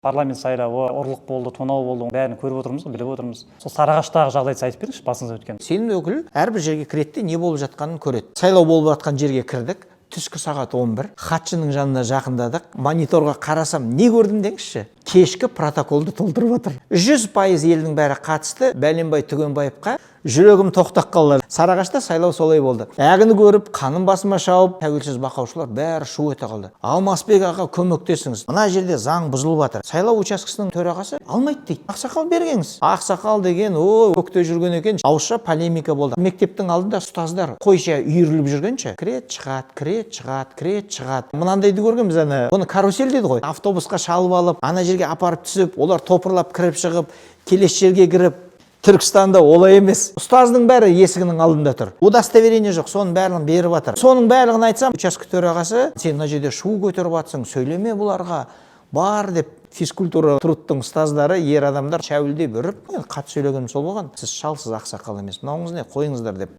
Парламент сайлауы ұрлық болды, тонау болды, бәрін көріп отырмыз ғой, біліп отырмыз. Сол Сарыағаштағы жағдайды айтып беріңізші, басыңыздан өткен. Сенімді өкіл әрбір жерге кіреді де, не болып жатқанын көреді. Сайлау болып жатқан жерге кірдік, түскі сағат 11. Хатшының жанына жақындадық. Мониторға қарасам, не көрдім деңізші: кешкі протоколды толтырып жатыр. 100% елдің бәрі қатысты Бәленбай Түгенбаевқа. Жүрегім тоқтап қалды. Сарыағашта сайлау солай болды. Әгіні көріп, қаным басыма шауып, тәуелсіз бақылаушылар бәрі шу ете қалды. «Алмасбек аға, көмектесіңіз, мына жерде заң бұзылып жатыр». Сайлау учаскесінің төрағасы алмайды дейді. «Ақсақал, бергеңіз». Ақсақал деген о көкте жүрген екен. Ауызша полемика болды. Мектептің алдында ұстаздар қойша үйіріліп жүргенше, кіреді, шығады, кіреді, шығады, кіреді, шығады. Мынандайды көргенбіз. Ана бұны карусель дейді ғой, автобусқа шалып алып, ана жерге апарып түсіп, олар топырлап кіріп шығып, келесі жерге кіріп. Түркістанда олай емес, ұстаздың бәрі есігінің алдында тұр, удостоверение жоқ, соның барлығын беріп жатыр. Соның барлығын айтсам, учаске төрағасы: «Сен мына жерде шу көтеріп жатсың, сөйлеме бұларға, бар», – деп. Физкультура, трудтың ұстаздары, ер адамдар шәуілдеп үріп. Енді қатты сөйлегенім сол болған: «Сіз шалсыз, ақсақал емес, мынауыңыз не, қойыңыздар», – деп.